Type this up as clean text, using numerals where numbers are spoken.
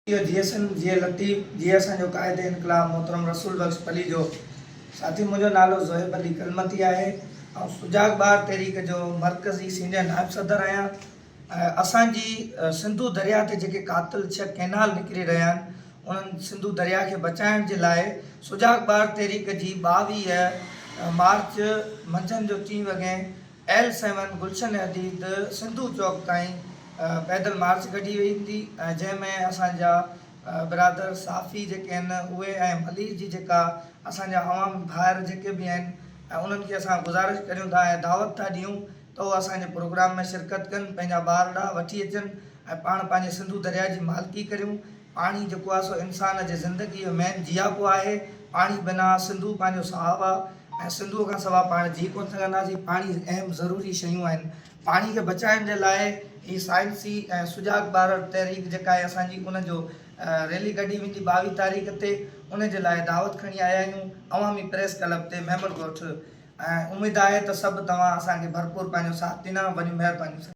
اهو جيئي سنڌ، جيئي لطيف، جيئي اسان جو قائد انقلاب محترم رسول بخش پليجو. ساٿي منهنجو نالو زوهيب علي ڪلمتي آهي. آئون سجاڳ ٻار تحريڪ جو مرڪزي سينيئر نائب صدر آهيان. اسان جي سنڌو درياء تي جيڪي قاتل ڇهه ڪئنال نڪري رهيا آهن انهن سنڌو درياء کي بچائڻ جي لاء سجاڳ ٻار تحريڪ جي 22 مارچ منجهند جو ٽين وڳي ايل سيون گلشن حديد سنڌو چوڪ تائين پيدل مارچ ڪڍي ويندي جنهن ۾ اسان جا برادر صحافي جيڪي آهن اهي ۽ ملير جي جيڪا اسان جا عوام ڀائر جيڪي به آهن ۽ انهن کي اسان گذارش ڪريون ٿا ۽ دعوت ٿا ڏيون ته اهي اسان جي پروگرام ۾ شرڪت ڪن پنهنجا ٻارڙا وٺي اچن ۽ پاڻ پنهنجي سنڌو درياء جي مالڪي ڪريون پاڻي جيڪو آهي سو انسان جي زندگي جو مين جياپو آهي. پاڻي بنا سنڌو پنهنجو ساهه آهي ۽ سنڌوء کان سوا پاڻ جي ڪونه سگهنداسين. پاڻي اهم ضروري شيون آهن. پاڻي کي بچائڻ جي لاء هي سائنسي ۽ سجاڳ ٻارڙ تحريڪ جيڪا آهي اسان جي ان جو ريلي ڪڍي ويندي 22 تاريخ تي ان جي لاء دعوت کڻي آيا آهيون عوامي پريس ڪلب تي ميمڻ ڳوٺ ۽ اميد آهي ته سڀ توهان اسان کي ڀرپور پنهنجو ساٿ ڏيندا. وڏيون مهربانيون سائين.